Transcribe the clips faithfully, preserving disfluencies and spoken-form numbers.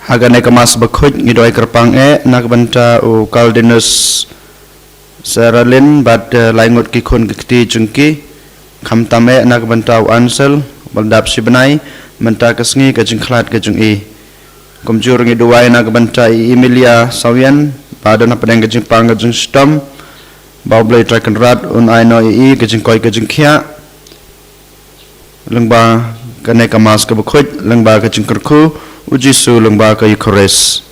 Ha kane ka Mass Bakhuid ngi duwai kyrpang eh na ka bynta u Cardinal Saralin bad, eh, lai ngut ki khun ki kti jong ki. Khamtam eh na ka bynta u Ansel, ba la dap shi bnai, mynta ka sngi ka jingkhlad ka jong i. Kumjuh ruh ngi duwai na ka bynta i Emilia Sawian, ba don hapdeng ka jingpang ka jingshitom, ba U Blei Trai Kynrad un ai noh ïa i ka jingkoit ka jingkhiah lyngba kane ka Mass ka Bakhuid, lyngba ka jingkyrkhu u Jisu, lyngba ka Eukharist.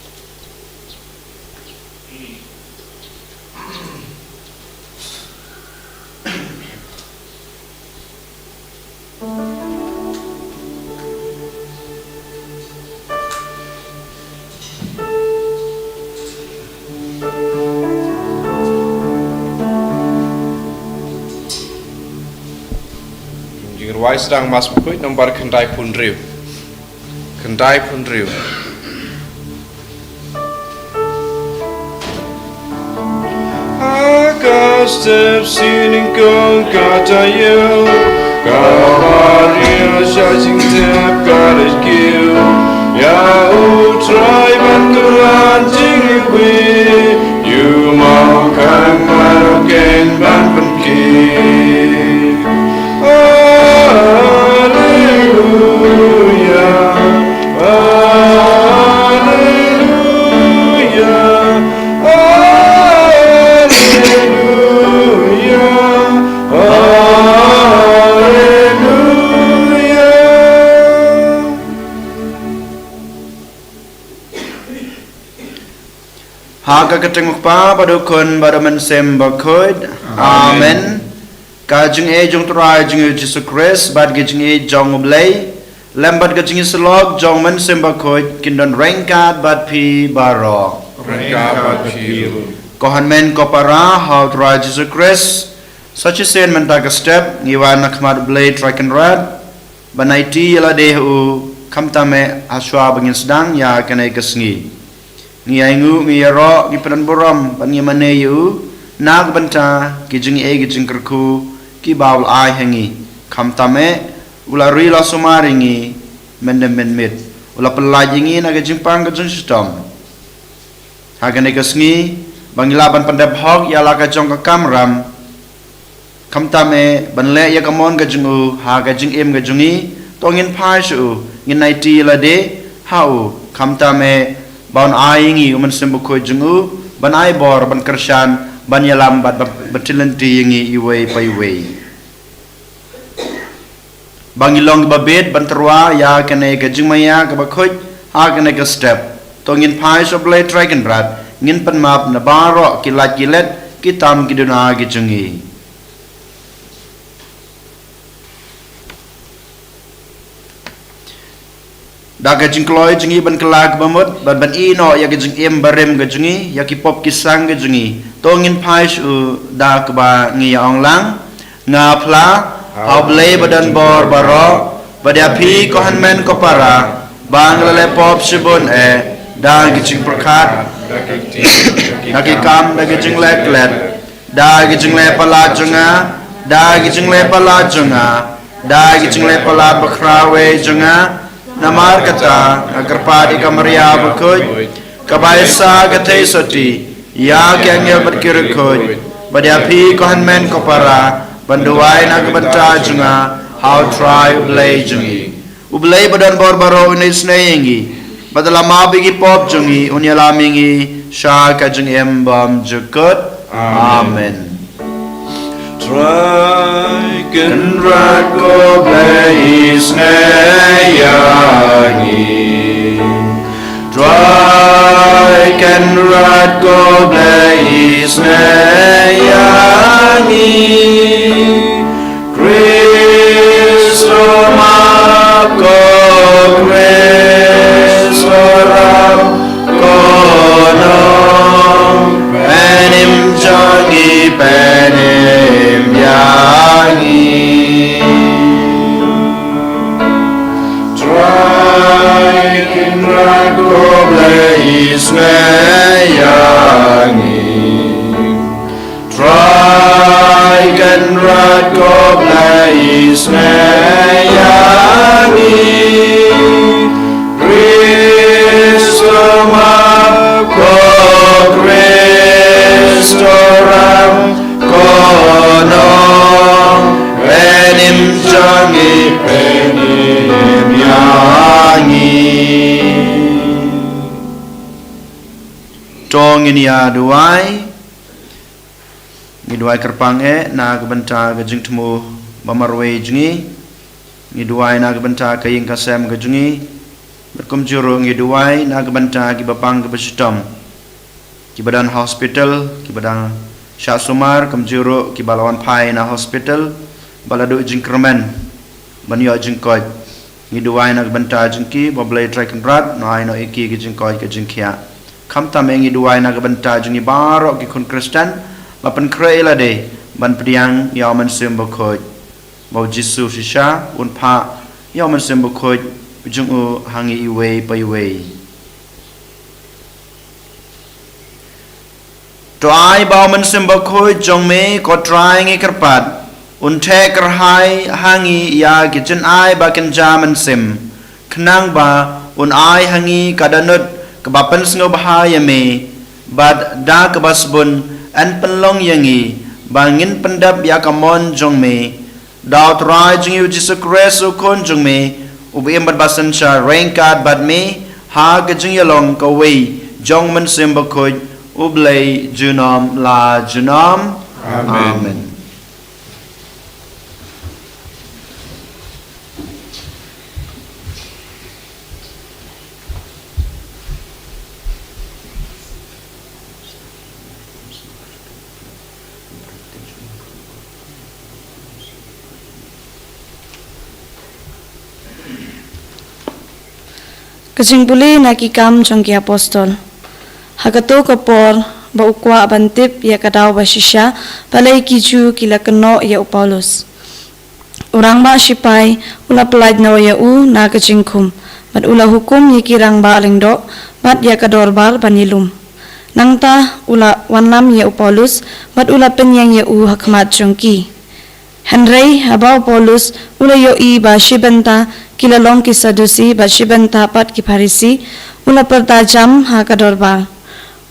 Jingrwai sdang Mass Bakhuid nombar khyndai phew hynriew. Khyndai phew hynriew. Ha ka step sien nyngkong ka taïew, ka Maria sha jingtep ka leit kiew. Ïa U Trai ban kyrpad jingïewbih, ïa u mawkhang marwei ban pynkiew. Alleluia, alleluia, alleluia, alleluia. Ha ka kyrteng U Kpa bad U Khun bad U Mynsiem Bakhuid. Amen. Amen. Ka jingïeit jong U Trai jong ngi U Jisu Khrist bad ka jingïeit jong U Blei lem bad ka jingïasyllok jong U Mynsiem Bakhuid kin don ryngkat bad phi baroh. Ryngkat bad phi ruh. Ko hynmen ko para ha U Trai Jisu Khrist, sa shisien mynta ka step ngi wan ha khmat U Blei Trai Kynrad ban aiti ïa lade ha u, khamtam eh ha shuwa ba ngin sdang ïa kane ka sngi. Ngi ainguh, ngi ïaroh, ngi pyndonburom bad ngi mane ïa u na ka bynta ki jingaiei ki jingkyrkhu kiba u la ai ha ngi. Khamtam eh u la ri la sumar ïa ngi myndem mynmiet, u la pyllait ïa ngi na ka jingpang ka jingshitom. Ha kane ka sngi ba ngi lah ban pyndep hok ïa la ka jong ka kamram, khamtam eh ban leh ïa ka mon ka jong u ha ka jingim ka jong ngi, to ngin phai sha u, ngin aiti ïa lade ha u, khamtam eh ba un ai ïa ngi U Mynsiem Bakhuid jong u ban ai bor, ban kyrshan, ban ïalam bad ban, ban btylli lynti ïa ngi iwei pa iwei. Ba ngi long kiba bit ban tyrwa ïa kane ka jingmaïa kaba khuid ha kane ka step, to ngin phai sha U Blei Trai Kynrad, ngin pynmap na baroh ki lait ki let, ki tam ki duna ki jong ngi. Da ka jingkloi jong ngi ban kylla kaba mut bad ban ïehnoh ïa ka jingim barim ka jong ngi, ïa ki pop ki sang ka jong ngi, to ngin phai sha u da kaba ngi ïa ong lang: Nga phla ha U Blei ba don bor baroh, bad ïa phi ko hynmen ko para, ba nga la leh pop shibun eh, da ki jingpyrkhat, da ki kam, da ki jingleh klet, da ki jingleh palat jong nga, da ki jingleh palat jong nga, da ki jingleh palat bakhraw eh jong nga. Namar kata nga kyrpad ïa ka Maria bakhuid, kaba ïa sa ka theisotti ïa ki angel bad ki riewkhuid, bad ïa phi ko hynmen ko para, ban duwai na ka bynta jong nga ha U Trai U Blei jong ngi. U Blei ba don bor baroh un isynei ïa ngi bad un ïalam ïa ki pop jong ngi, un ïalam ïa ngi sha ka jingim bymjukut. Amen. Amen. Trai Kynrad ko Blei isynei ïa ngi. Trai Kynrad ko Blei isynei ïa ngi. Khrist u map ko, Khrist u rap ko, nongpynim jong ngi pynim ïa ngi. Trai Kynrad ko Blei isynei ïa ngi. Trai Kynrad ko Blei isynei ïa ngi. Khrist u Ngin ïa duwai. Ngi duwai kyrpang eh na ka bynta ka jingthmu ba marwei jong ngi. Ngi duwai na ka bynta ka ïing ka sem ka jong ngi. Bad kumjuh ruh ngi duwai na ka bynta kiba pang kiba shitom, kiba don hospital, kiba don shah sumar, kumjuh ruh kiba la wan phai na hospital ba la duh jingkyrmen ban ïoh jingkoit. Ngi duwai na ka bynta jong ki ba U Blei Trai Kynrad un ai noh ïa ki ka jingkoit ka jingkhiah. Khamtam eh ngi duwai na ka bynta jong ngi baroh ki khun Khristan ba pynkhreh ïa lade ban pdiang ïa U Mynsiem Bakhuid, ba U Jisu shisha un phah ïa U Mynsiem Bakhuid jong u ha ngi iwei pa iwei. To ai ba U Mynsiem Bakhuid jong me, ko Trai, ngi kyrpad, un theh kyrhai ha ngi ïa ki jingai ba kynja mynsiem, khnang ba un ai ha ngi ka dohnud kaba pynsngewbha ïa me, bad da kaba sbun yn pynlong ïa ngi ba ngin pyndep ïa ka mon jong me, da U Trai jong ngi U Jisu Khrist U Khun jong me, uba im bad ba synshar ryngkat bad me ha ka jingïalong kawei jong U Mynsiem Bakhuid, U Blei junom la junom. Amen. Amen. Ka jingpule na Ki Kam jong ki Apostol. Ha kato ka por ba u kwah ban tip ïa ka daw ba shisha, balei ki Jiw ki la kynnoh ïa u Paulus. U rangbah shipai u la pyllait noh ïa u na ka jingkhum, bad u la hukum ïa ki rangbah lyngdoh bad ïa ka dorbar ban ïalum. Nangta u la wanlam ïa u Paulus, bad u la pynïeng ïa u ha khmat jong ki. Hynrei haba u Paulus u la ïohi ba shi bynta ki la long ki Sadusi bad shi bynta pat ki Pharisi, u la pyrta jam ha ka dorbar,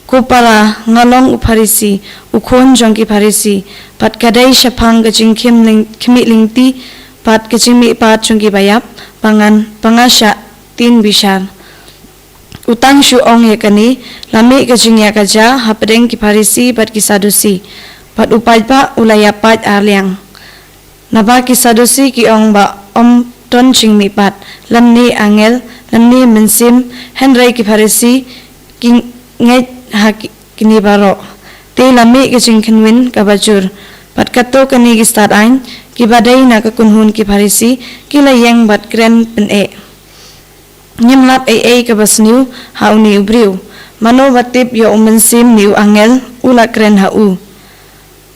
"Ko para, nga long u Pharisi, u khun jong ki Pharisi, bad ka dei shaphang ka jingkhim ling-, khmih lynti bad ka jingmihpat jong ki baïap ba ngan, ba nga shah tieng bishar." U tang shu ong ïa kane, la mih ka jingïakajia hapdeng ki Pharisi bad ki Sadusi, bad u paidbah u la ïapait arliang. Naba ki Sadusi ki ong ba ym don jingmihpat, lymne angel, lymne mynsiem, hynrei ki Pharisi ki ngeit ha ki, kine baroh. Te la mih ka jingkhynwin kaba jur. Bad katto katne ki stad aiñ kiba dei na ka kynhun ki Pharisi ki la ïeng bad kren pyneh, "Ngim lap ei ei kaba sniew ha une u briew. Mano ba tip ïa u mynsiem ne u angel u la kren ha u?"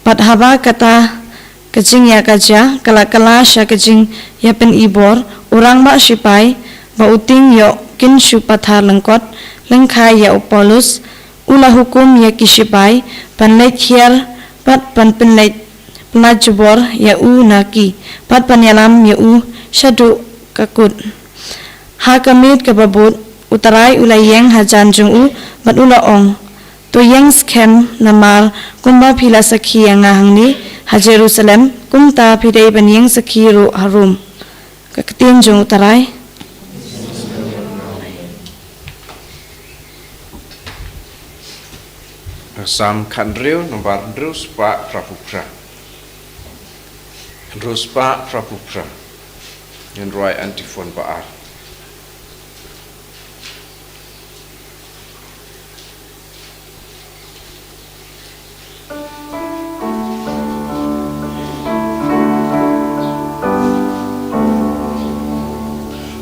Bad haba kata ka jingïakajia ka la kylla sha ka jingïapynibor, u rangbah shipai ba u tieng ïoh kin shu pathar lyngkot lyngkhai ïa u Paulus, u la hukum ïa ki shipai ban leit hiar bad ban pynleit, pynlait jubor ïa u na ki, bad ban ïalam ïa u shaduh ka kut. Ha ka miet kaba bud u Trai u la ïeng hajan jong u bad u la ong, "To ïeng skhem, namar kumba phi la sakhi ïa nga hangne ha Jerusalem, kumta phi dei ban ïeng sakhi ruh ha Rom." Ka ktien jong u Trai. Salm khathynriew, nombar hynriew spah phra phew phra. Hynriew spah phra phew phra. Ngin rwai antiphon ba ar.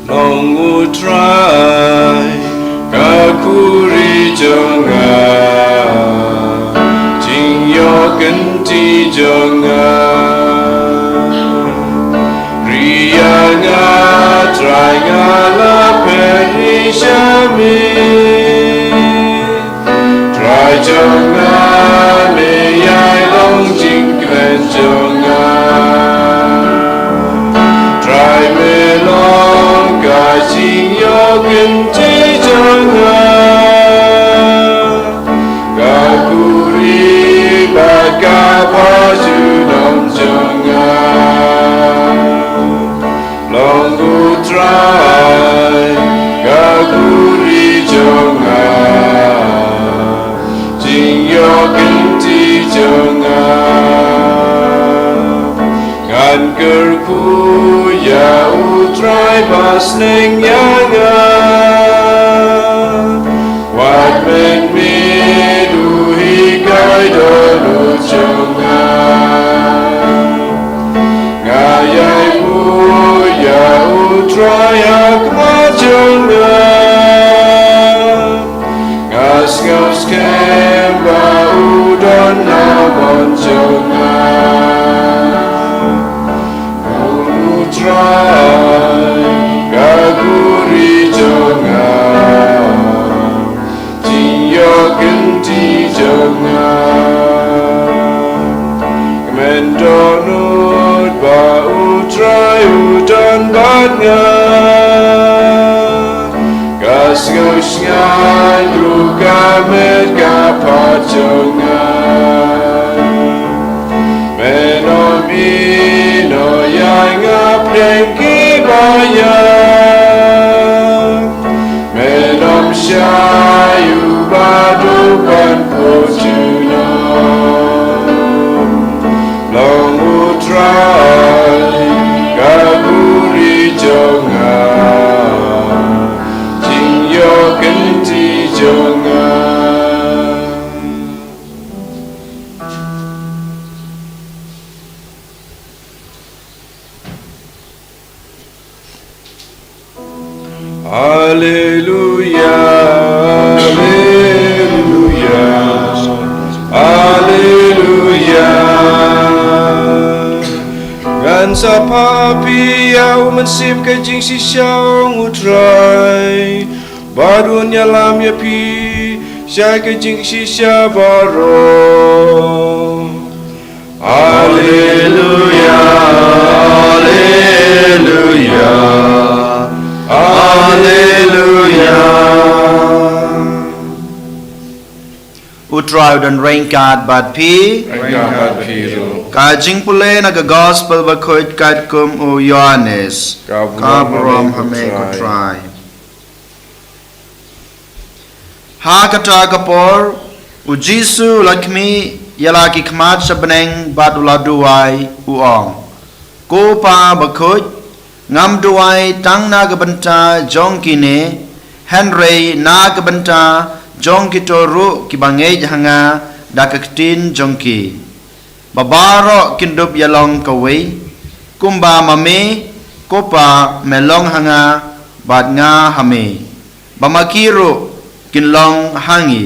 Long U Trai ka khuri jong nga, jingïoh kynti jong nga. Ri ïa nga Trai, nga la phet ri sha me. Trai jong nga, me ïai long jingkren jong nga. Trai me long ka jingïoh kynti jong nga. Ka khuri bad ka ba junom jong nga. Long U Trai Kyrkhu ïa U Trai ba sneng ïa nga. Wat mynmiet u hikai dohnud jong nga. Nga ïai buh ïa U Trai ha khmat jong nga. Nga sngap skhem ba u don ha mon jong nga. U Trai ka buhrieh jong nga, jingïoh kynti jong nga. Kmen dohnud ba U Trai u don bad nga. Ka sngewsynei ruh ka met ka phad jong nga. Men ym ïehnoh ïa nga pdeng kiba ïap. Men ym shai u baduk ban phuh junom. Long U Trai ka buhrieh jong nga, jingïoh kynti jong nga. Alleluia, alleluia, alleluia. Ngan sa phah phi ïa u mynsiem ka jingshisha, ong U Trai, bad un ïalam ïa phi sha ka jingshisha baroh. Alleluia, alleluia, alleluia. U Trai u don ryngkat bad phi. Ryngkat bad phi ruh. Ka jingpule na ka Gospel bakhuid katkum u Ïoannis. Ka burom ha me ko Trai. Ha kata ka por, U Jisu u la khmih ïa la ki khmat sha bneng bad u la duwai, u ong, Ko Pa bakhuid, ngam duwai tang na ka bynta jong kine, hynrei na ka bynta jong kito ruh kiba ngeit ha nga da ka ktien jong ki. Ba baroh kin dup ïa long kawei, kumba ma me, ko Pa, me long ha nga, bad nga ha me, ba ma ki ruh kin long ha ngi,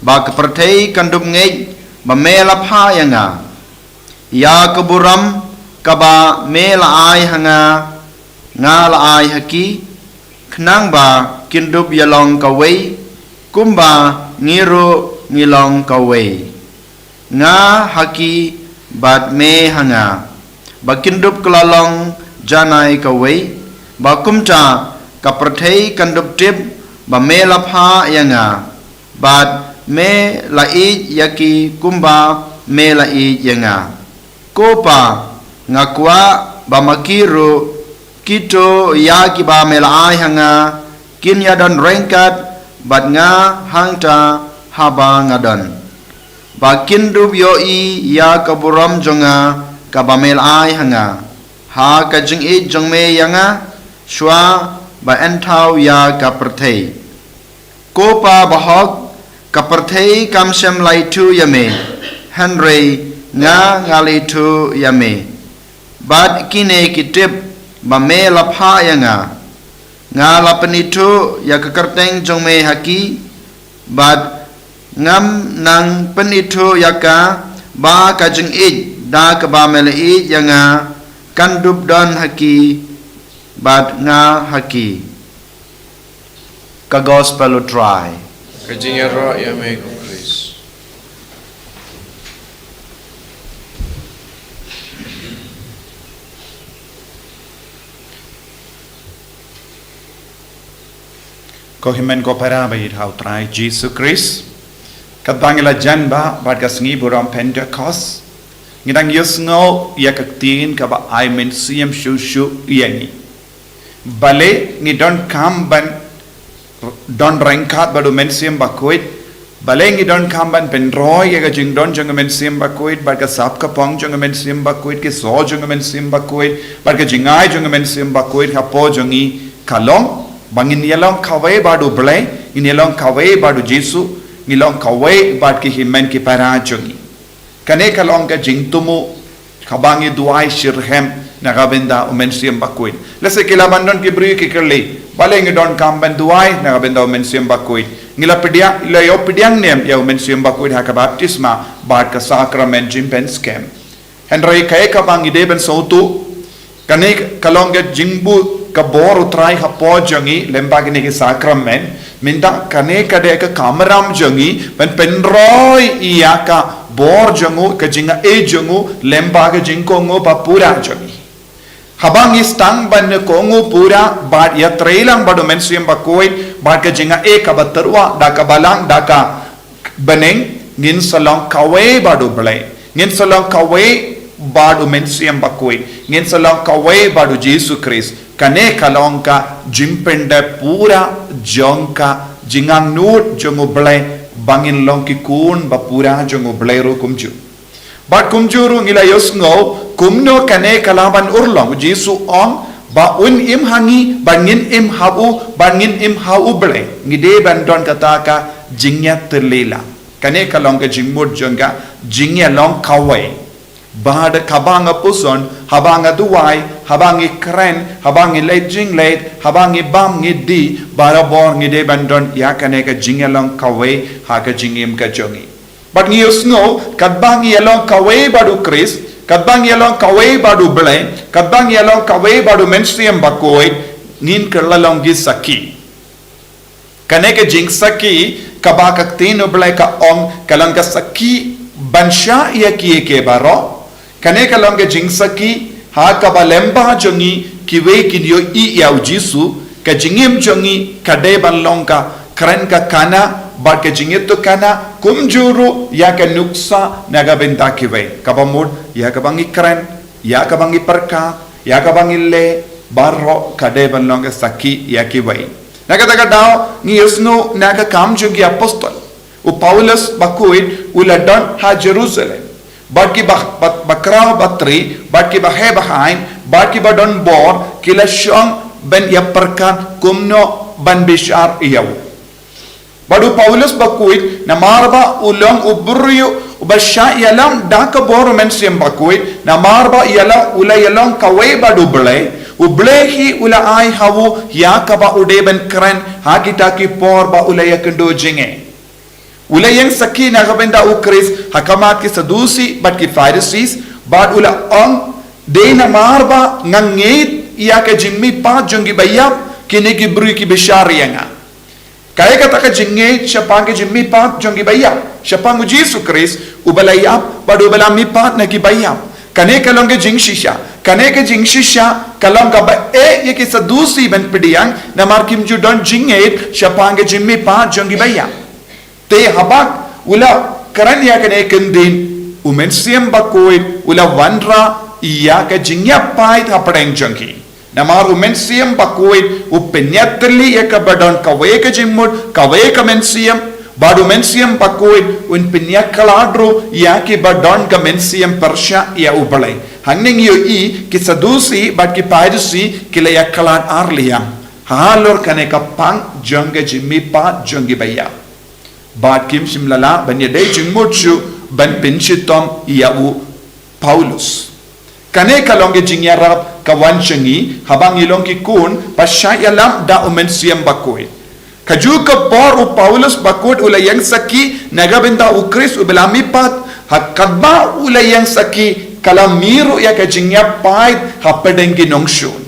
ba ka pyrthei kan dup ngeit ba me la phah ïa nga. Ïa ka burom kaba me la ai ha nga, nga la ai ha ki, khnang ba kin dup ïa long kawei, kumba ngi ruh ngi long kawei. Nga ha ki bad me ha nga, ba kin dup kylla long janai kawei, ba kumta ka pyrthei kan dup tip ba me la phah ïa nga, bad me la ïeit ïa ki kumba me la ïeit ïa nga. Ko Pa, nga kwah ba ma ki ruh, kito ïa kiba me la ai ha nga, kin ïadon ryngkat bad nga hangta haba nga don, ba kin dup ïohi ïa ka burom jong nga kaba me la ai ha nga, ha ka jingïeit jong me ïa nga, shuwa ba yn thaw ïa ka pyrthei. Ko Pa bahok, ka pyrthei kam shym la ithuh ïa me, hynrei nga nga la ithuh ïa me. Bad kine ki tip ba me la phah ïa nga. Nga la pynithuh ïa ka kyrteng jong me ha ki, bad ngam nang pynithuh ïa ka, ba ka jingïeit da kaba me la ïeit ïa nga kan dup don ha ki, bad nga ha ki. Ka Gospel U Trai. Ka jingïaroh ïa me ko Khrist. Ko hynmen ko para ba ïeit ha U Trai Jisu Khrist. Katba ngi la jan bha bad ka sngi burom Pentekost, ngi dang ïohsngew ïa ka ktien kaba ai mynsiem shuh shuh ïa ngi. Balei ngi donkam ban don ryngkat bad u Mynsiem Bakhuid Balei ngi donkam ban pynroi ïa ka jingdon jong u Mynsiem Bakhuid, bad ka sap ka pong jong u Mynsiem Bakhuid, ki sor jong u Mynsiem Bakhuid, bad ka jingai jong u Mynsiem Bakhuid hapoh jong ngi? Ka long ba ngin ïa long kawei bad u Blei, ngin ïa long kawei bad u Jisu, ngin long kawei bad ki hynmen ki para jong ngi. Kane ka long ka jingthmu kaba ngi duwai shitrhem na ka bynta u Mynsiem Bakhuid. Lehse ki la ban don ki briew ki kylli, balei ngi donkam ban duwai na ka bynta u Mynsiem Bakhuid? Ngi la pdiang, la ïoh pdiang ne em ïa u Mynsiem Bakhuid ha ka baptisma bad ka sakramen jingpynskhem? Hynrei kaei kaba ngi dei ban sngewthuh, kane ka long ka jingbud ka bor u Trai hapoh jong ngi lyngba kine ki sakramen. Mynta kane ka dei ka kamram jong ngi ban pynroi ïa ka bor jong u, ka jingai jong u lyngba ka jingkohnguh bapura jong ngi. Haba ngi sdang ban kohnguh pura bad ïatrei lang bad u Mynsiem Bakhuid bad ka jingai kaba tyrwa da ka Balang da ka bneng, ngin sa long kawei bad u Blei, ngin sa long kawei bad u Mynsiem Bakhuid, ngin sa long kawei bad u Jisu Khrist. Kane ka long ka jingpyndep pura jong ka jingangnud jong u Blei, ba ngin long ki khun bapura jong u Blei ruh kumjuh. Bad kumjuh ruh ngi la ïohsngew kumno kane ka la ban urlong. U Jisu u ong ba un im ha ngi bad ngin im ha u bad ngin im ha u Blei. Ngi dei ban don kata ka jingïatylli lang. Kane ka long ka jingmut jong ka jingïalong kawei. Bad kaba nga pyrshang, haba nga duwai, haba ngi kren, haba ngi leit jingleit, haba ngi bam ngi die, barabor ngi dei ban don ïa kane ka jingïalong kawei ha ka jingim ka jong ngi. Bad ngi ïohsngew katba ngi ïalong kawei bad u Khrist, katba ngi ïalong kawei bad u Blei, katba ngi ïalong kawei bad u Mynsiem Bakhuid, ngin kylla long ki sakhi. Kane ka jingsakhi kaba ka Ktien u Blei ka ong ka long ka sakhi ban shah ïa kiei kiei baroh. Kane ka long ka jingsakhi ha kaba lyngba jong ngi kiwei kin ïohi ïa u Jisu, ka jingim jong ngi ka dei ban long ka kren ka khana bad ka jingïathuhkhana kumjuh ruh ïa ka nuksa na ka bynta kiwei. Kaba mut ïa kaba ngi kren, ïa kaba ngi pyrkhat, ïa kaba ngi leh, baroh ka dei ban long ka sakhi ïa kiwei. Na kata ka daw ngi ïohsngew na ka Kam jong ki Apostol, u Paulus Bakhuid u la don ha Jerusalem. Bad ki ba, ba, bakhraw batri, bad ki baheh bahaiñ, bad ki badonbor ki la shong ban ïa pyrkhat kumno ban bishar ïa u. Bad u Paulus Bakhuid, namar ba u long u briew uba shah ïalam da ka bor u Mynsiem Bakhuid, namar ba ïalam u la ïalong kawei bad u Blei, u Blei hi u la ai ha u ïa kaba u dei ban kren ha kita ki por ba u la ïakynduh jingeh. U la ïeng sakhi na ka bynta u Khrist ha khmat ki Sadusi bad ki Pharisees, bad u la ong, dei namar ba nga ngeit ïa ka jingmihpat jong ki baïap, kine ki briew ki bishar ïa nga. Kaei kata ka jingngeit shaphang ka jingmihpat jong ki baïap, shaphang u Jisu Khrist uba la ïap bad uba la mihpat na ki baïap? Kane ka long ka jingshisha. Kane ka jingshisha ka long kaba eh ïa ki Sadusi ban pdiang, namar kim ju don jingngeit shaphang ka jingmihpat jong ki baïap. Te haba u la kren ïa kane ka ktien, u Mynsiem Bakhuid u la wanrah ïa ka jingïapait hapdeng jong ki. Namar u Mynsiem Bakhuid u pynïatylli ïa kaba don kawei ka jingmut, kawei ka mynsiem, bad u Mynsiem Bakhuid un pynïakhlad ruh ïa kiba don ka mynsiem pyrshah ïa u Blei. Hangne ngi ïohi ki Sadusi bad ki Pharisees ki la ïakhlad ar liang halor kane ka pang jong ka jingmihpat jong ki baïap. Bad kim shym la lah ban ïadei jingmut shuh ban pynshitom ïa u Paulus. Kane ka long ka jingïarap ka wan sha ngi haba ngi long ki khun ba shah ïalam da u Mynsiem Bakhuid. Kajuh ka por u Paulus Bakhuid u la ïeng sakhi na ka bynta u Khrist uba la mihpat, ha kaba u la ïeng sakhi ka la mih ruh ïa ka jingïapait hapdeng ki nongshun.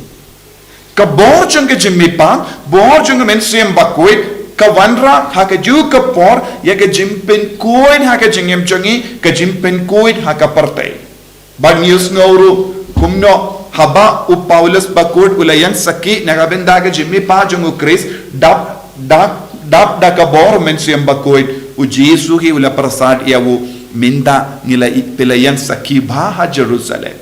Ka bor jong ka jingmihpat, bor jong ka Mynsiem Bakhuid, ka wanrah ha kajuh ka por ïa ka jingpynkhuid ha ka jingim jong ngi, ka jingpynkhuid ha ka pyrthei. Bad ngi ïohsngew ruh kumno haba u Paulus Bakhuid u la ïeng sakhi na ka bynta ka jingmihpat jong u Khrist, dap, dap, dap da ka bor u Mynsiem Bakhuid, u Jisu hi u la pyrsad ïa u, mynta ngi la i-, phi la ïeng sakhi bha ha Jerusalem.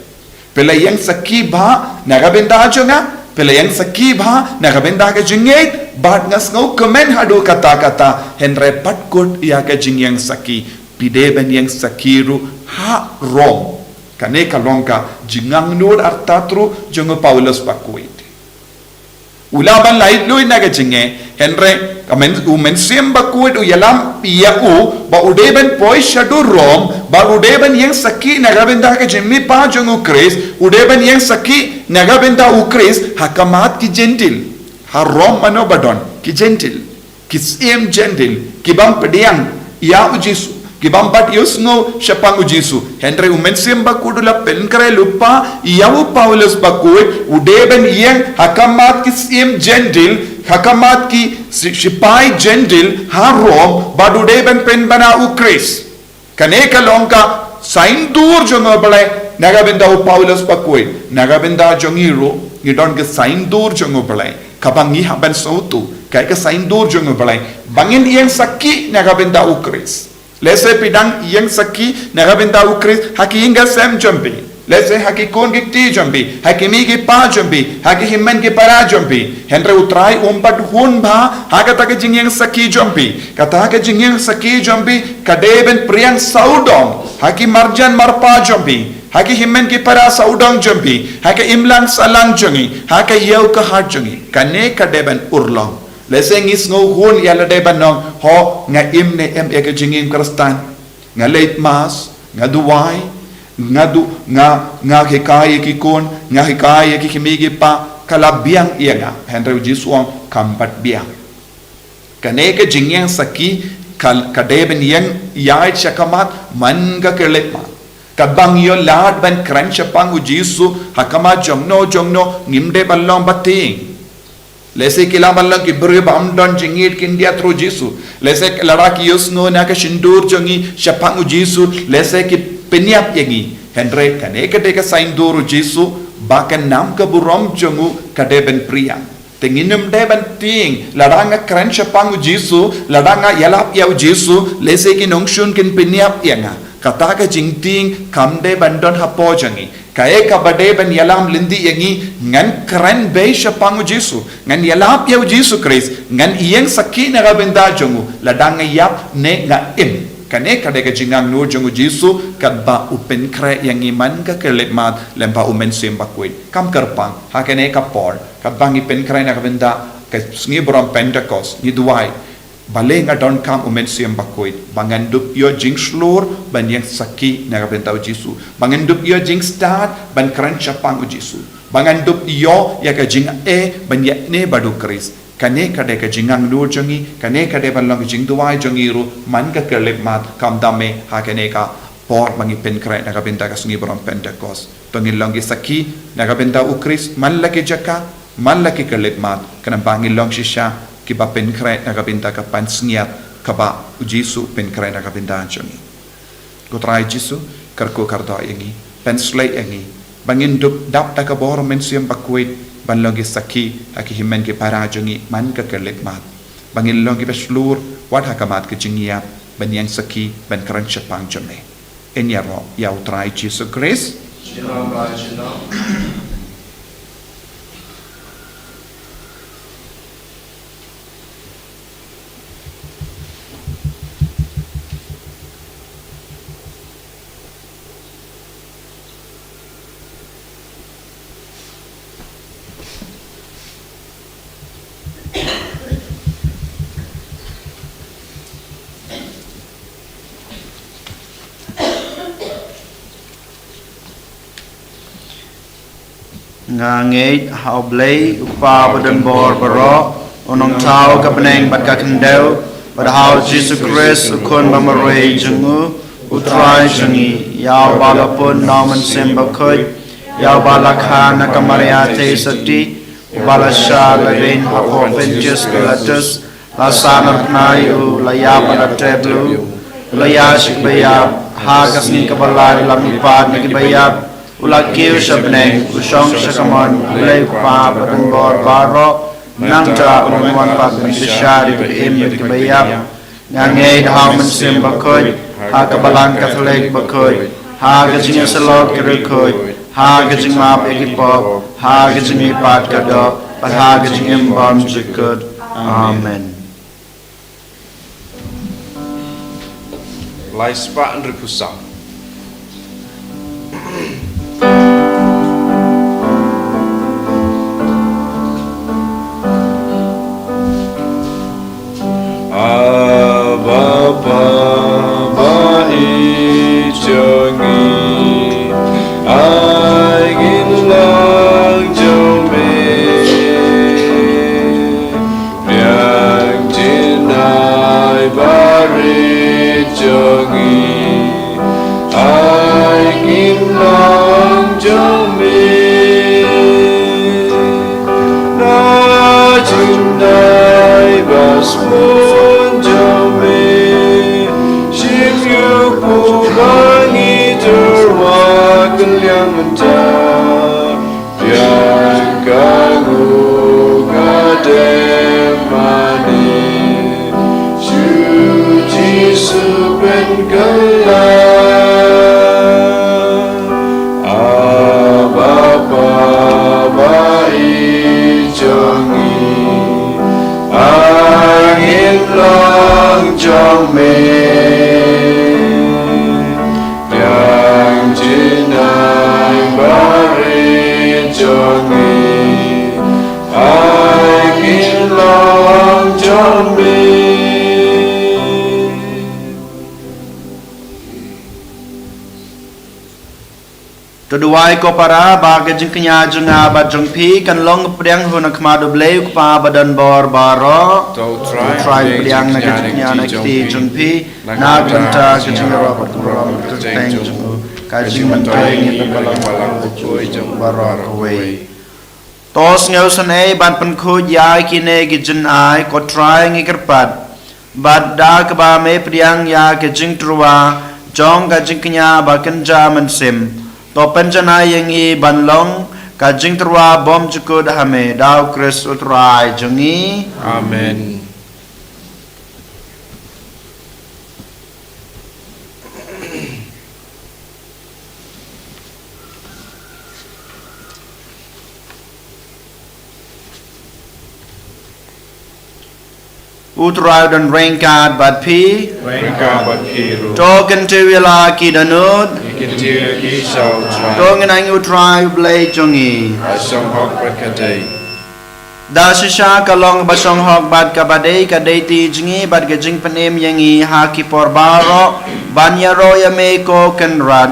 Phi la ïeng sakhi bha na ka bynta jong nga, phi la ïeng sakhi bha na ka bynta ka jingngeit, Bad nga sngewkmen haduh katta katta, hynrei pat kut ïa ka jingïeng sakhi, phi dei ban ïeng sakhi ruh ha Rom. Kane ka long ka jingangnud artat ruh jong u Paulus bakhuid. U lah ban lait luid na ka jingeh, hynrei ka men, u Mynsiem Bakhuid u ïalam ïa u ba u dei ban poi shaduh Rom, ba u dei ban ïeng sakhi na ka bynta ka jingmihpat jong u Khrist, u dei ban ïeng sakhi na ka bynta u Khrist ha khmat ki Jentil. Ha Rom mano ba don? Ki Jentil. Ki syiem Jentil, ki bym pdiang ïa u Jisu, ki bym pat ïohsngew shaphang u Jisu. Hynrei u Mynsiem Bakhuid u la pynkhreh lypa ïa u Paulus bakhuid, u dei ban ïeng ha khmat ki syiem Jentil, ha khmat ki si-, sipai Jentil ha Rom, bad u dei ban pynbna u Khrist. Kane ka long ka saiñdur jong u Blei na ka bynta u Paulus bakhuid, na ka bynta jong ngi ruh, ngi don ka saiñdur jong u Blei kaba ngi hap ban sngewthuh, kaei ka saiñdur jong u Blei, ba ngin ïeng sakhi na ka bynta u Khrist. Lehse phi dang ïeng sakhi na ka bynta u Khrist ha ki ïing ki sem jong phi, lehse ha ki khun ki kti jong phi, ha ki mei ki pa jong phi, ha ki hynmen ki para jong phi. Hynrei u Trai um pat hun bha ha kata ka jingïeng sakhi jong phi. Kata ka jingïeng sakhi jong phi ka dei ban pdiang sawdong ha ki marjan marpa jong phi, ha ki hynmen ki para sawdong jong phi, ha ka imlang sahlang jong ngi, ha ka ïew ka hat jong ngi. Kane ka dei ban urlong. Lehse ngi sngewhun ïa lade ban ong, ho, nga im ne em ïa ka jingim Khristan. Nga leit Mass, nga duwai, nga du, nga, nga hikai ïa ki khun, nga hikai ïa ki kmie ki kpa, ka la biang ïa nga. Hynrei u Jisu u ong kam pat biang. Kane ka jingïeng sakhi ka, ka dei ban ïeng ïaid shakhmat man ka khyllipmat. Katba ngi ïoh lad ban kren shaphang u Jisu ha khmat jongno jongno, ngim dei ban long batieng. Lehse ki lah ban long ki briew bym don jingïeit, kin ïatrei ïa u Jisu. Lehse lada ki ïohsngew na ka shyntur jong ngi shaphang u Jisu, lehse ki pynïap ïa ngi. Hynrei kane ka dei ka saiñdur u Jisu ba ka nam ka burom jong u ka dei ban pdiang. Te ngin ym dei ban tieng, lada nga kren shaphang u Jisu, lada nga ïalap ïa u Jisu, lehse ki nongshun kin pynïap ïa nga. Kata ka jingtieng kam dei ban don hapoh jong ngi. Kaei kaba dei ban ïalam lynti ïa ngi, ngan kren beit shaphang u Jisu, ngan ïalap ïa u Jisu Khrist, ngan ïeng sakhi na ka bynta jong u, lada nga ïap ne nga im. Kane ka dei ka jingangnud jong u Jisu, katba u pynkhreh ïa ngi man ka khyllipmat lem bad u Mynsiem Bakhuid. Kam kyrpang, ha kane ka por, katba ngi pynkhreh na ka bynta ka sngi burom Pentekost, ngi duwai. Balei nga donkam u Mynsiem Bakhuid, ba ngan dup ïoh jingshlur ban ïeng sakhi na ka bynta u Jisu, ba ngan dup ïoh jingstad ban kren shaphang u Jisu, ba ngan dup ïoh ïa ka jingeh ban ïaid ne bad u Khrist. Kane ka dei ka jingangnud jong ngi, kane ka dei ban long ka jingduwai jong ngi ruh man ka khyllipmat, khamtam eh ha kane ka por ba ngi pynkhreh na ka bynta ka sngi burom Pentekost. To ngin long ki sakhi na ka bynta u Khrist man la ki jaka, man la ki khyllipmat, khnang ba ngin long shisha kiba pynkhreh na ka bynta ka pansngiat kaba u Jisu u pynkhreh na ka bynta jong ngi. Ko Trai Jisu, kyrkhu kyrdoh ïa ngi, pynshlei ïa ngi ba ngin dup dap da ka bor u Mynsiem Bakhuid ban long ki sakhi ha ki hynmen ki para jong ngi man ka khyllipmat, ba ngin long kiba shlur wat ha khmat ka jingïap ban ïeng sakhi ban kren shaphang jong me. Ngin ïaroh ïa u Trai Jisu Khrist. Junom ba junom. Nga ngeit ha U Blei, U Kpa ba don bor baroh, U Nongthaw ka bneng bad ka khyndew, bad ha U Jisu Khrist, U Khun ba marwei jong U, U Trai jong ngi, ïa uba la pun na U Mynsiem Bakhuid, ïa uba la kha na ka Maria Theisotti, uba la shah lehrain hapoh Pontius Pilatus, la sahnarphna ïa u, la ïap bad la tep lut, u la ïaid sha kiba ïap, ha ka sngi kaba lai u la mihpat na kiba ïap, u la kiew sha bneng, u shong sha kamon U Blei U Kpa ba don bor baroh, nangta un wan pat ban pynshai ïa kiba im bad kiba ïap. Nga ngeit ha U Mynsiem Bakhuid, ha ka Balang Katholik bakhuid, ha ka jingïasyllok ki riewkhuid, ha ka jingmap ïa ki pop, ha ka jingmihpat ka doh, bad ha ka jingim bymjukut. Amen. Lai spah hynriewphew saw. Abba, Baba, i jong ngi, ai ngin long jong me. Biang jingïaid barit jong ngi, ai ngin long jong me. Na jingïaid ba sbun jong me, shim ïa u ba ngi tyrwa kylliang mynta. Biang ka nguh ka dem mane, shu Jisu pynkylla. Abba, Baba, i jong ngi, ai ngin long jong me. Biang jingïaid barit jong ngi, ai ngin long jong me. To duwai ko para ba ka jingkñia jong nga bad jong phi kan long pdiang ha khmat U Blei U Kpa ba don bor baroh. To Trai pdiang na ka jingkñia na ka kti jong phi, na ka bynta ka jingïaroh bad ka burom kyrteng jong u. Ka jingmyntoi ngin pynpaw lang baroh kawei. To sngewsynei ban pynkhuid ïa kine ki jingai, ko Trai, ngi kyrpad. Bad da kaba me pdiang ïa ka jingtyrwa jong ka jingkñia ba kynja mynsiem, to pynjanai ïa ngi ban long ka jingtyrwa bymjukut ha me, da U Khrist U Trai jong ngi. Amen. U Trai u don ryngkat bad phi. Ryngkat bad phi ruh. To kyntiew ïa la ki dohnud. Ngi kyntiew ïa ki sha U Trai. To ngin ai ïa U Trai U Blei jong ngi. Ka shong hok bad ka dei. Da shisha ka long kaba shong hok bad kaba dei, ka dei ti jong ngi bad ka jingpynim ïa ngi ha ki por baroh ban ïaroh ïa me, ko Kynrad.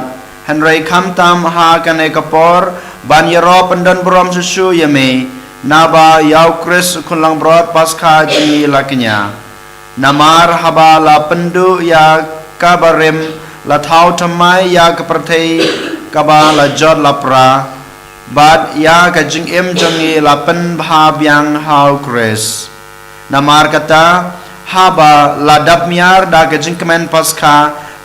Hynrei khamtam ha kane ka por ban ïaroh pyndonburom shuh shuh ïa me, naba ïa U Khrist U Khun Langbrot Paskha jong ngi la kñia. Namar haba la pynduh ïa ka barim, la thaw thymmai ïa ka pyrthei kaba la jot la pra, bad ïa ka jingim jong ngi la pynbha biang ha U Khrist. Namar kata, haba la dap miar da ka jingkmen Paskha,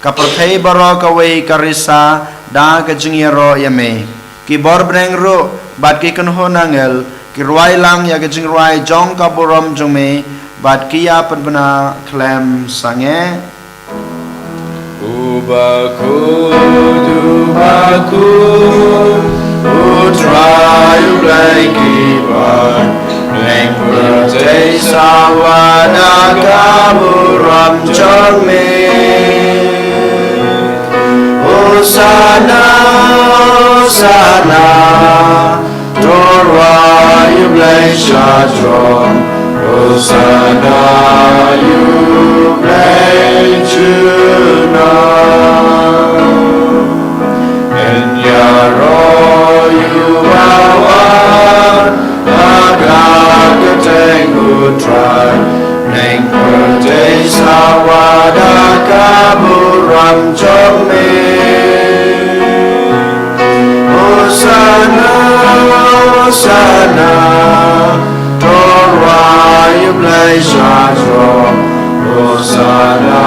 ka pyrthei baroh kawei ka risa da ka jingïaroh ïa me. Ki bor bneng ruh bad ki kynhun angel ki rwai lang ïa ka jingrwai jong ka burom jong me, bad ki ïa pynbna khlem sangeh. U bakhuid, u bakhuid, U Trai U Blei ki bneng pyrthei sawa da ka burom jong me. Hosana, Hosana, to rwai ïa U Blei sha throne. Hosana ïa U Blei junom. Yn ïaroh ïa u bawan ha ka kyrteng U Trai. Bneng pyrthei sawa da ka burom jong me. Hosana, Hosana, to rwai ïa U Blei sha throne. Hosana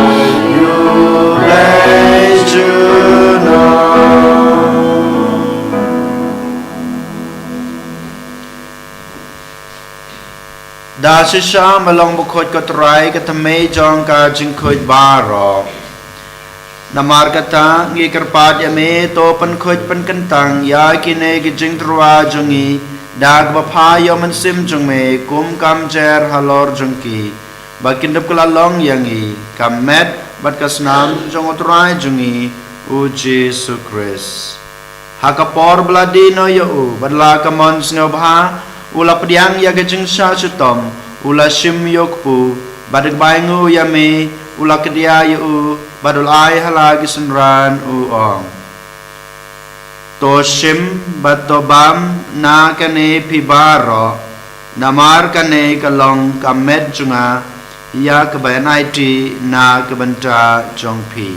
ïa U Blei junom. Da shisha me long bakhuid, ko Trai, ka thymmei jong ka jingkhuid baroh. Namar kata ngi kyrpad ïa me, to pynkhuid pynkyntang ïa kine ki jingtyrwa jong ngi Da kaba pha ïa u Mynsiem jong me kum ka mjer halor jong ki, ba kin dup kylla long ïa ngi ka met bad ka snam jong U Trai jong ngi U Jisu Khrist. Ha ka por ba la die noh ïa u bad la ka mon sngewbha, u la pdiang ïa ka jingshah shitom, u la shim ïa u kpu, bad da kaba ainguh ïa me, u la kdiah ïa u, bad u la ai ha la ki synran, u ong: To shim bad to bam na kane phi baroh, namar kane ka long ka met jong nga, ïa kaba yn aiti na ka bynta jong phi.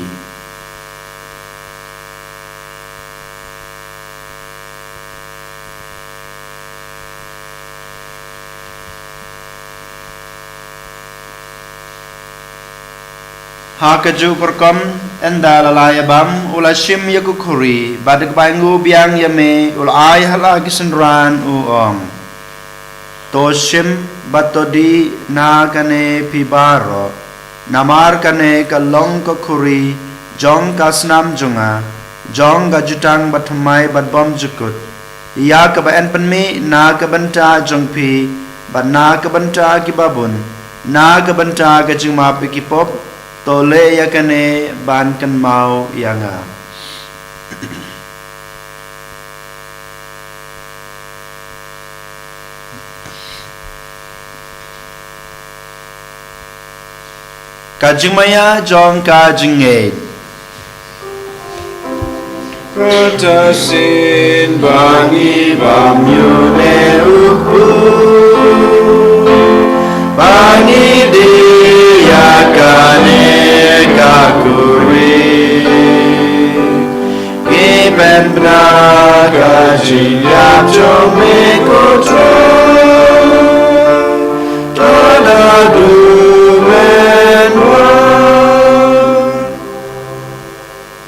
Ha kajuh ka rukom, ynda la la ïa bam, u la shim ïa ka khuri, bad da kaba ainguh biang ïa me, u la ai ha la ki synran, u ong: To shim bad to dih na kane phi baroh, namar kane ka long ka khuri jong ka snam jong nga, jong ka jutang bathymmai bad bymjukut, ïa kaba yn pynmih na ka bynta jong phi, bad na ka bynta kiba bun, na ka bynta ka jingmap ïa ki pop. To leh ïa kane ban kynmaw ïa nga. Ka jingmaïa jong ka jingngeit. Ruh ta shisien ba ngi bam ïa une u kpu, ba ngi dih ïa kane ka khuri, ngi pynbna ka jingïap jong me, ko Trai, to naduh mynwan.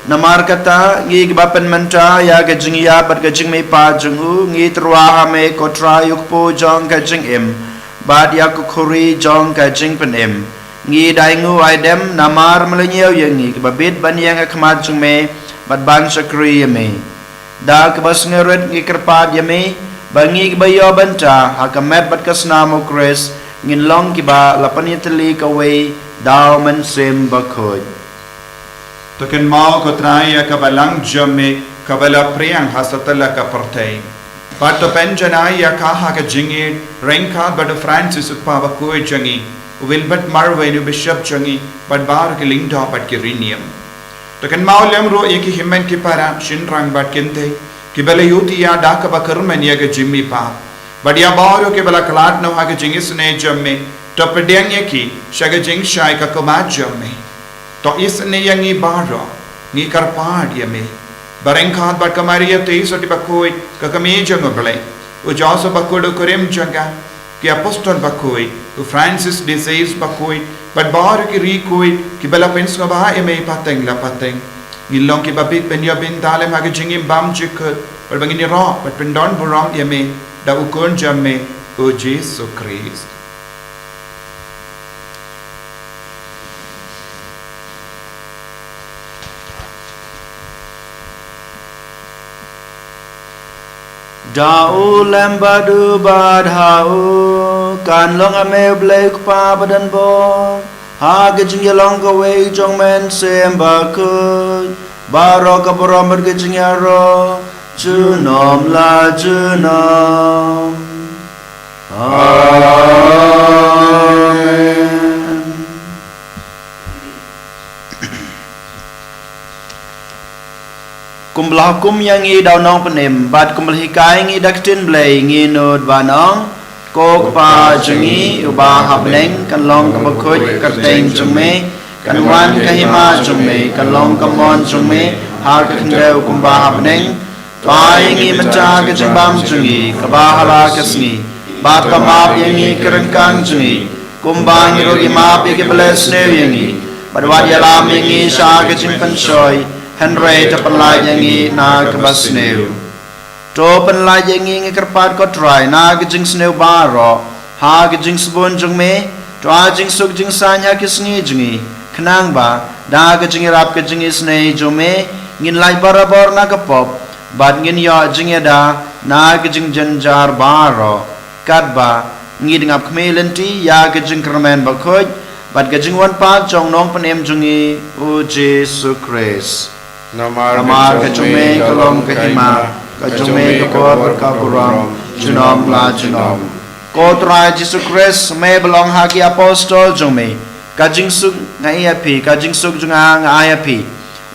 Namar kata, ngi kiba pynmynta ïa ka jingïap bad ka jingmihpat jong u, ngi tyrwa ha me, ko Trai, ïa u kpu jong ka jingim, bad ïa ka khuri jong ka jingpynim. Ngi da ainguh aidem namar me la ñiew ïa ngi kiba bit ban ïeng ha khmat jong me, bad ban shakri ïa me. Da kaba sngewrit ngi kyrpad ïa me, ba ngi kiba ïoh bynta ha ka met bad ka snam u Khrist, ngin long kiba la pynïatylli kawei da u Mynsiem Bakhuid. To kynmaw, ko Trai, ïa kaba lang jong me, kaba la phriang ha satlak ka pyrthei. Bad to pynjanai ïa ka ha ka jingïeit, ryngkat bad u Francis u Kpa Bakhuid jong ngi, u Wilbert Marwein u Bishop jong ngi, bad baroh ki lyngdoh bad ki riewniam. To kynmaw lem ruh ïa ki hynmen ki para, shynrang bad kynthei, kiba la ïohi ïa da kaba kyrmen ïa ka jingmihpat. Bad ïa baroh kiba la khlad noh ha ka jingisynei jong me, to pdiang ïa ki sha ka jingshai ka khmat jong me. To isynei ïa ngi baroh, ngi kyrpad ïa me. Ba ryngkat bad ka Maria Theisotti Bakhuid, ka kmie jong u Blei, u Joseph Bakhuid u kurim jong ka, ki Apostol Bakhuid, u Francis de Sales Bakhuid, bad baroh ki riewkhuid, kiba la pynsngewbha ïa me pateng la pateng, ngin long kiba bit ban ïoh bynta lem ha ka jingim bymjukut, bad ba ngin ïaroh bad pyndon burom ïa me, da u Khun jong me, u Jisu Khrist. Da u lem bad u bad ha u, kan long ha me u Blei u Kpa badonbor, ha ka jingïalong kawei jong u Mynsiem Bakhuid, baroh ka burom bad ka jingïaroh, junom la junom. Amen. Kumba la hukum ïa ngi da u Nongpynim, bad kumba la hikai ngi da ka ktien Blei, ngi nud ban ong: Ko Kpa jong ngi uba ha bneng, kan long kaba khuid ka kyrteng jong me, kan wan ka hima jong me, kan long ka mon jong me, ha ka khyndew kumba ha bneng. To ai ïa ngi mynta ka jingbam jong ngi, kaba ha la ka sngi, bad to map ïa ngi ki ryngkang jong ngi, kumba ngi ruh ngi map ïa kiba leh sniew ïa ngi, bad wat ïalam ïa ngi sha ka jingpynshoi, hynrei to pynlait ïa ngi na kaba sniew. To pynlait ïa ngi, ngi kyrpad ko Trai, na ka jingsniew baroh, ha ka jingsbun jong me, to ai jingsuk jingsaiñ ha ki sngi jong ngi, khnang ba da ka jingïarap ka jingisynei jong me, ngin lait barabor na ka pop, bad ngin ïoh jingïada na ka jingjynjar baroh, katba ngi dang ap khmih lynti ïa ka jingkyrmen bakhuid bad ka jingwan pat jong u Nongpynim jong ngi, u Jisu Khrist. Namar ka jong me ka long ka hima, ka jong me ka bor bad ka burom, junom la junom. Ko Trai Jisu Khrist, me ba la ong ha ki apostol jong me, ka jingsuk nga ai ïa phi, ka jingsuk jong nga nga ai ïa phi.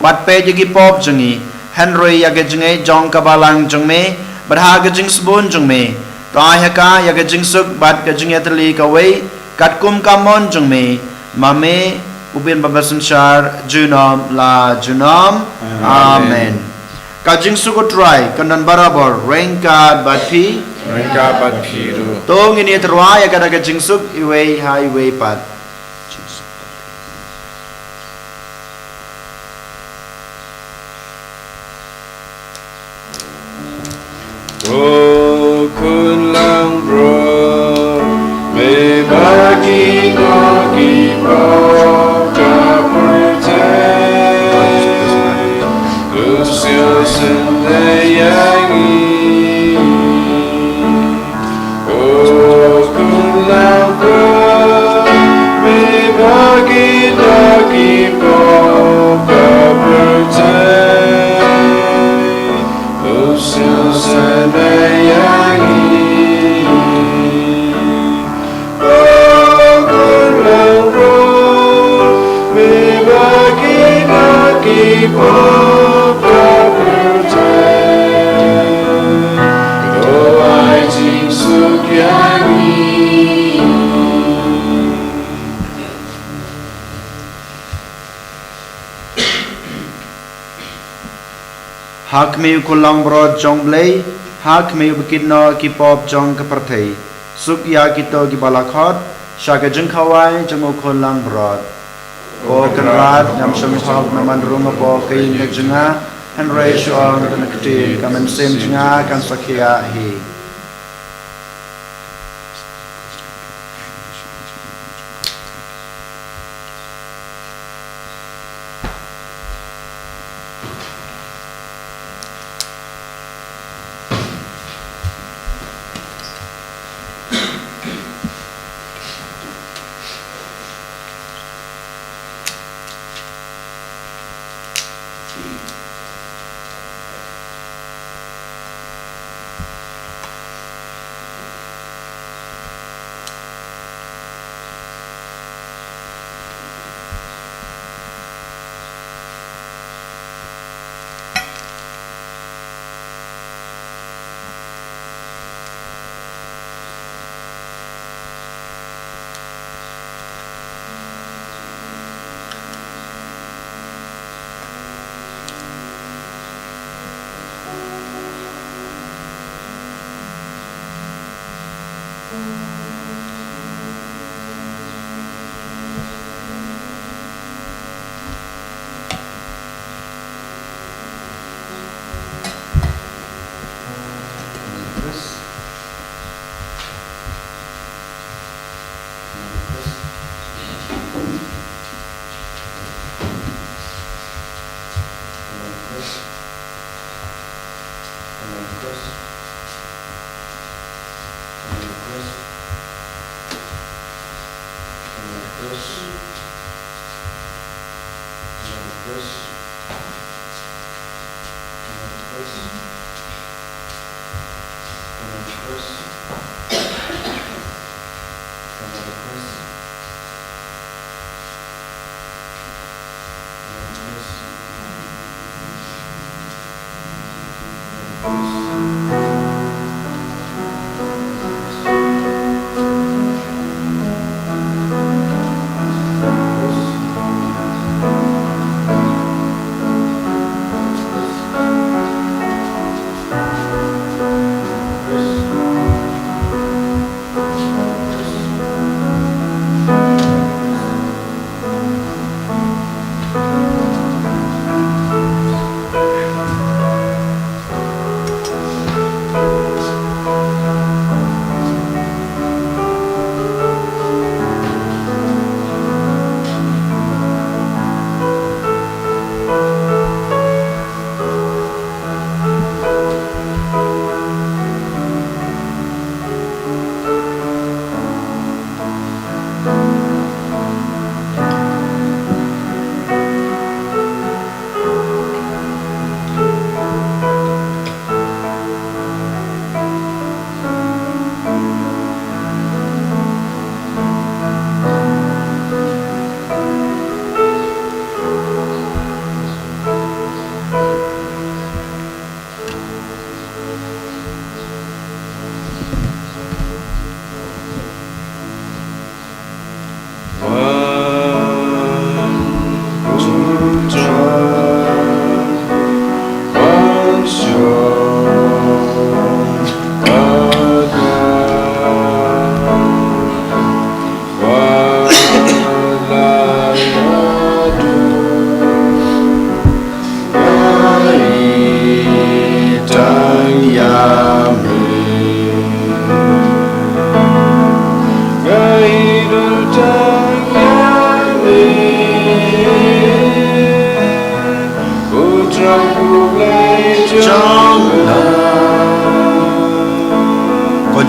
Wat peit ïa ki pop jong ngi, hynrei ïa ka jingngeit jong ka balang jong me, bad ha ka jingsbun jong me, to ai ha ka ïa ka jingsuk bad ka jingïatylli kawei, katkum ka mon jong me, ma me, u Blei ba bha synshar, junom la junom. Amen. Amen. Ka jingsuk u Trai kan don barabor ryngkat bad phi. Ryngkat bad phi ruh. To ngin ïa tyrwa ïa kata ka jingsuk iwei ha iwei pat. Ko Khun Langbrot, me ba ki doh ki pop ka pyrthei, to sngewsynei ïa ngi. Ko Khun Langbrot, me ba ki doh ki pop ka pyrthei, to sngewsynei ïa ngi. Ko Khun Langbrot, me ba ki doh ki pop ka pyrthei, to ai jingsuk ïa ngi. Ha khmih, Ko Langbrot jong U Blei, ha khmih uba kit noh ki pop jong ka pyrthei. Suk ïa kito kiba la khot sha ka jingkhawai jong U Khun Langbrot. Ko Kynrad, ngam shym hok namar ruh nga pop ka ïing ka jong nga, hynrei shu ong tang ka ktien, ka mynsiem jong nga kan sa khiah hi.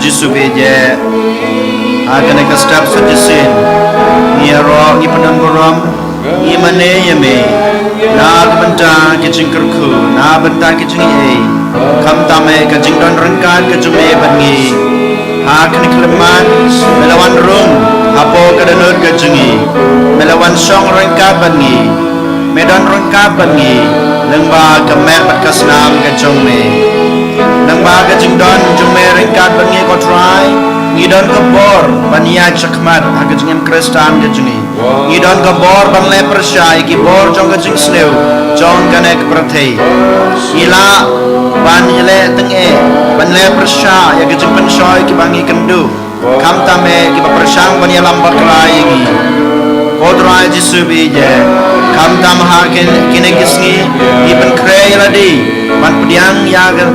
Jisu beit ïa, ha kane ka step sa shisien ngi ïaroh, ngi pyndon burom, ngi mane ïa me na ka bynta ki jingkyrkhu, na bynta ki jingaiei. Khamtam eh ka jingdon ryngkat ka jong me bad ngi ha kane ka khyllipmat. Me la wan rung hapoh ka dohnud ka jong ngi. Me la wan shong ryngkat bad ngi. Me don ryngkat bad ngi lyngba ka met bad ka snam ka jong me. Lyngba ka jingdon jong me ryngkat bad ngi, ko Trai, ngi don ka bor ban ïaid shakhmat ha ka jingim Khristan ka jong ngi. Ngi don ka bor ban leh pyrshah ïa ki bor jong ka jingsniew jong kane ka pyrthei. Ngi lah ban ïaleh tyngeh, ban leh pyrshah ïa ka jingpynshoi kiba ngi kynduh. Khamtam eh kiba pyrshang ban ïalam bakla ïa ngi, ko Trai Jisu beit ïa. Khamtam ha kin-, kine ki sngi ngi pynkhreh ïa lade ban pdiang ïa ka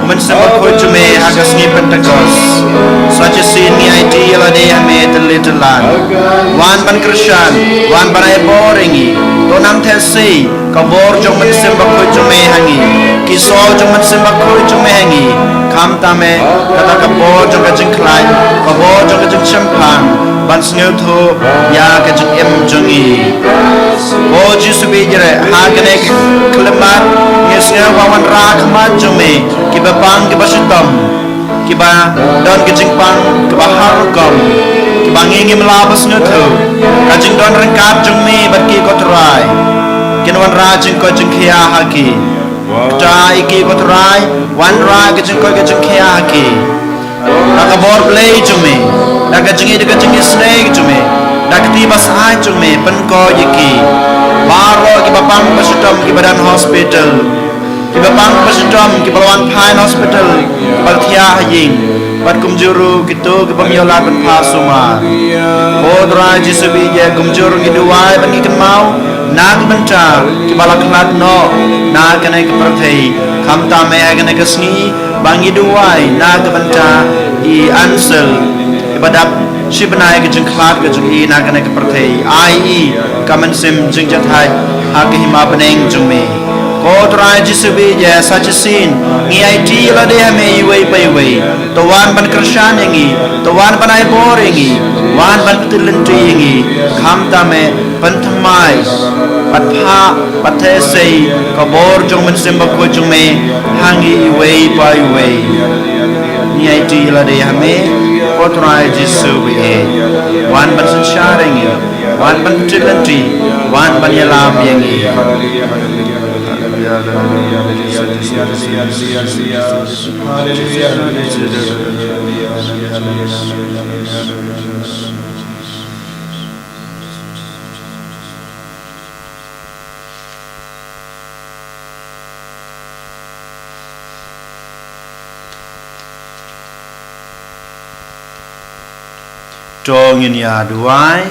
Mynsiem Bakhuid jong me ha ka sngi Pentekost. Sa shisien ngi aiti ïa lade ha me tylli tyllan. Wan ban kyrshan, wan ban ai bor ïa ngi. To nang theh sei ka bor jong Mynsiem Bakhuid jong me ha ngi, ki soh jong Mynsiem Bakhuid jong me ha ngi. Khamtam eh kata ka bor jong ka jingkhlaiñ, ka bor jong ka jingshemphang ban sngewthuh ïa ka jingim jong ngi. Ko Jisu beit ïa, ha kane ka khyllipmat ngi sngew ba wanrah ha khmat jong me kiba pang kiba shitom, kiba don ka jingpang kaba har rukom, kiba ngi ngim lah ban sngewthuh. Ka jingdon ryngkat jong me bad ki, ko Trai, kin wanrah jingkoit jingkhiah ha ki. Kata ïa ki, ko Trai, wanrah ka jingkoit ka jingkhiah ha ki da ka bor Blei jong me, da ka jingïeit, da ka jingisynei jong me, da ka kti basah jong me. Pynkoit ïa ki baroh kiba pang ba shitom, kiba don hospital, kiba pang ba shitom, kiba la wan phai na hospital, kiba la thiah ha ïing, bad kumjuh ruh kito kiba ym ïoh lad ban phah sumar. Ko Trai Jisu beit ïa, kumjuh ruh ngi duwai bad ngi kynmaw na ka bynta kiba la khlad noh na kane ka pyrthei. Khamtam eh ha kane ka sngi ba ngi duwai na ka bynta i Ansel, iba dap shi bnai ka jingkhlad ka jong i na kane ka pyrthei. Ai i ka mynsiem jingjahthait ha ka hima bneng jong me. Ko Trai Jisu beit ïa, sa shisien ngi aiti ïa lade ha me iwei pa iwei. To wan ban kyrshan ïa ngi, to wan ban ai bor ïa ngi, wan ban pyntip lynti ïa ngi. Khamtam eh pynthymmai bad phah bad theh sei ka bor jong Mynsiem Bakhuid jong me ha ngi iwei pa iwei. Ngi aiti ïa lade ha me, ko Trai Jisu beit ïa. Wan ban synshar ïa ngi, wan ban pyntip lynti, wan ban ïalam ïa ngi. To ngin ïa duwai.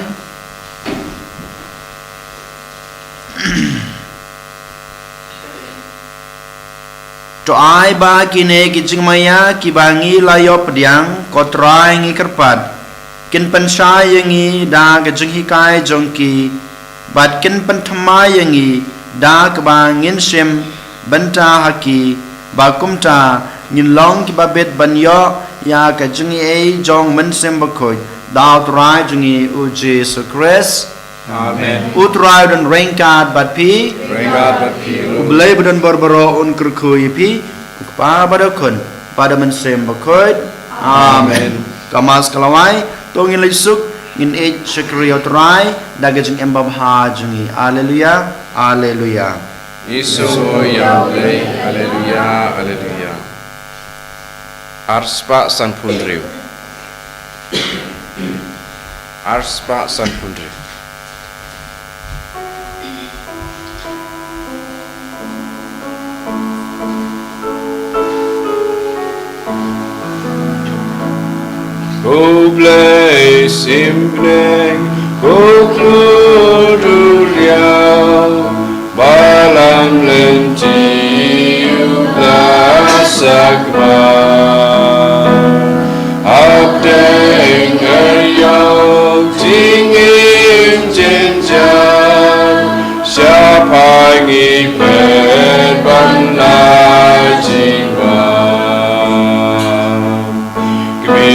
To ai ba kine ki jingmaïa kiba ngi la ïoh pdiang, ko Trai, ngi kyrpad, kin pynshai ïa ngi da ka jinghikai jong ki, bad kin pynthymmai ïa ngi da kaba ngin shim bynta ha ki, ba kumta ngin long kiba bit ban ïoh ïa ka jingaiei jong Mynsiem Bakhuid, da u Trai jong ngi u Jisu Khrist. Amen. U Trai un don ryngkat bad phi. Ryngkat bad phi ruh. U Blei badonbor baroh un kyrkhu ïa phi, u Kpa bad u Khun bad u Mynsiem Bakhuid. Amen. Amen. Ka Mass ka la wai, to ngin leit suk, ngin ïeit shakri ïa u Trai da ka jingim babha jong ngi. Alleluia, alleluia. Ngi sngewbha ïa u Blei. Alleluia, alleluia. Arspah sanphew hynriew. Arspah sanphew hynriew. Ko Blei sim bneng, ko khlur duriaw, balam lynti u la sakma. Hapdeng ïa u jingim jynjar, shaphang ngi phet ban la jingma. Kmie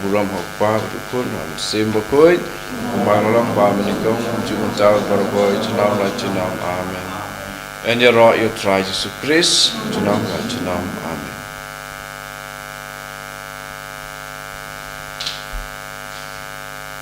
Burom ha u Kpa bad u Khun bad u Mynsiem Bakhuid, kumba la long, kumba mynnyngkong, kumjuh mynta, baroh junom la junom. Amen. Yn ïaroh ïa u Trai Jisu Khrist junom la junom. Amen.